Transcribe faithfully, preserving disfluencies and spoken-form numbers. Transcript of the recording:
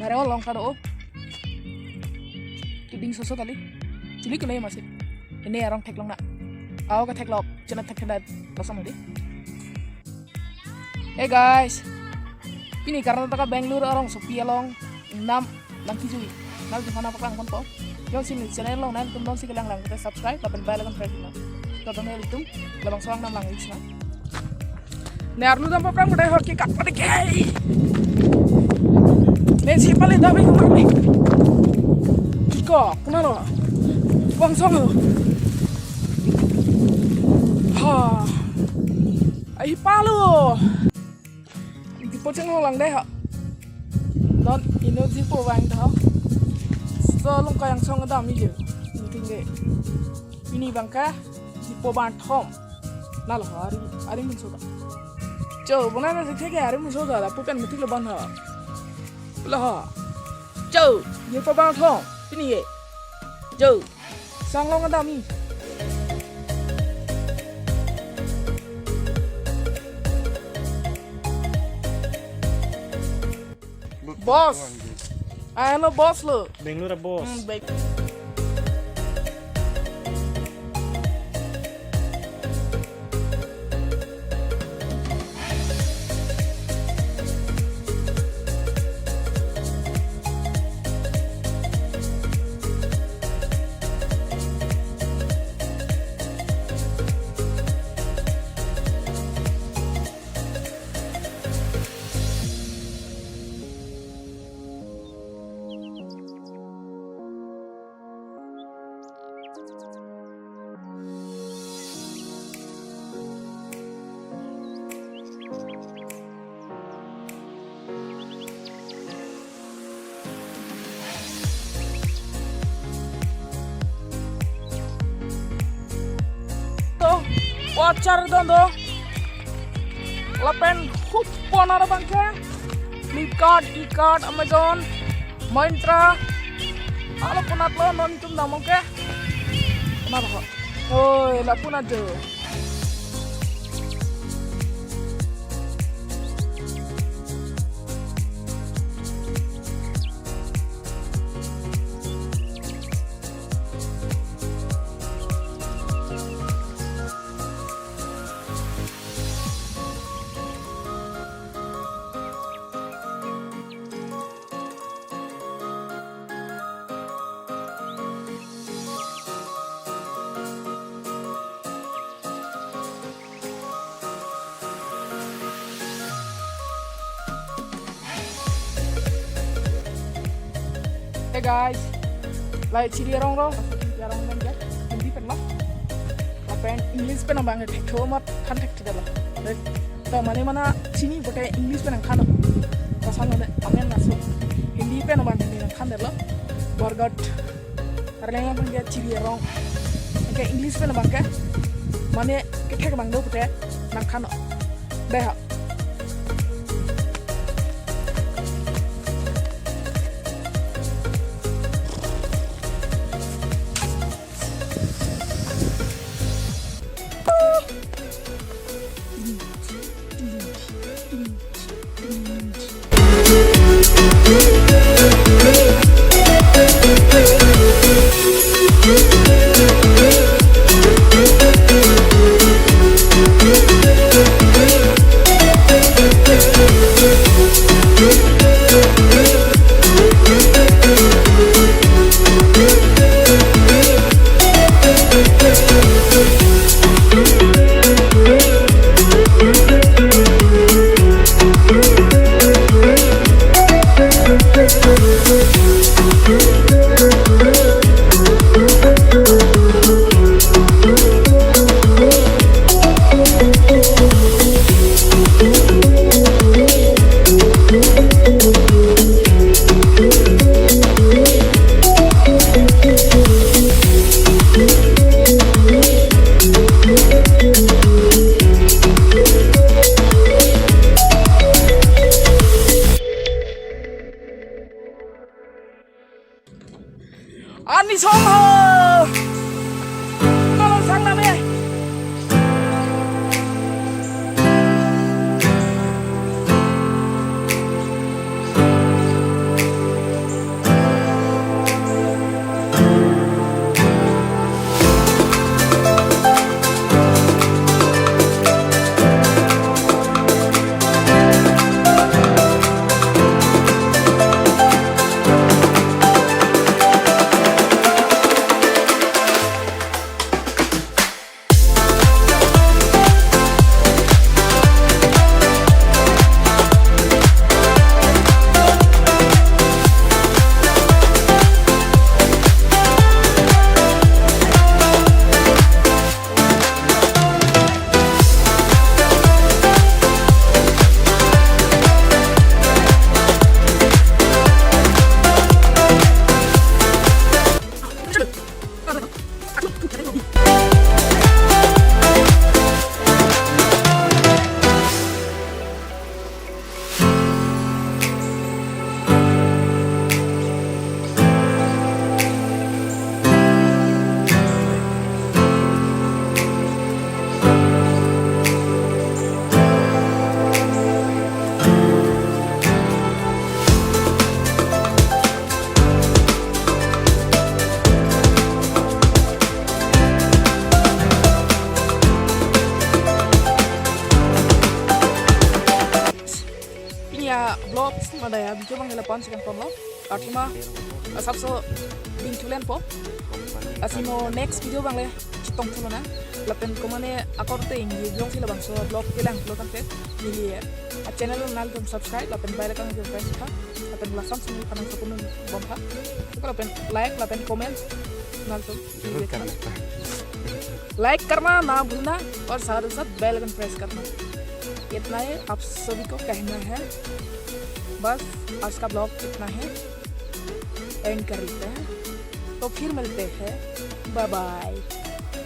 Arong along kado. Keding soso kali. Chili kunai masih. Ini arong theklong na. Au ketheklok, chenat thekthedat, kosong di. Hey guys. Pini Karnataka Bangalore arongsopi along nam nangkejui. Nangtum aphan nangpaklang ponpo. Jongsi neli channel along nanglitum jongsi kelang lang, kita subscribe, lapen bell icon press na. Todong nelitum, labangso along nam lang reach na. Ne arlu dam paprang pada hoki kat pada gay. Ne si pali dam ikut mami. Kiko, kemana lo? Bangso lo. Ha. Ai palu. Dipo cheng lang deh ha. Non ino dipo vang dah. So long kayang song dam iyo. Inting deh. Ini bangke dipo banthom. Nalo hari, hari mun soda. Cho, bona na sikhe ke hari mun soda, lapu pen metik lo ban ha. Lo ha. Cho, dipo banthom. Pini ye. Cho. Sang long dam i. Boss. Ah, hello, boss lo. Bangalore boss. Hmm, baik. To, voucher don do. Lapen hup ponar bangke. Flipkart, Ekart, Amazon, Myntra. Alo ponat lo non tum damong ke. Nalo. Oi, la ponat jo. Hey guys, lahai chiri arong lo, chiri arong pen ke, Hindi pen lo. Lapen English pen abang ke thek tho mat than thek thek lo. To mane mana chini pute English pen nangthan. Koson lo de, amen laso. Hindi pen abang Hindi nangthan det lo. Bargat. Arleng abang ke chiri arong. Ke English pen abang ke. Mane kethek abang do pute nangthan. Dei ha. Ani song ho. Kalau sang name. Madaya video abang la pon chikan ponlo. Athema asapso ding thulen po. Lasi mo next video abang le chetong thulonang. Lapen komane akorte inggi jongsi labangso vlog kelang lo tangte neli a channel nangtum subscribe lapen bell icon press tha. Lapen lason sini panang sapun bom tha. Lapen like lapen comment nangtum. जरूर करना। लाइक करना ना भूलना और साथ ही साथ bell icon press करना। इतना ही आप सभी को कहना है। बस आज का ब्लॉग इतना ही एंड कर लेते हैं, तो फिर मिलते हैं, बाय बाय।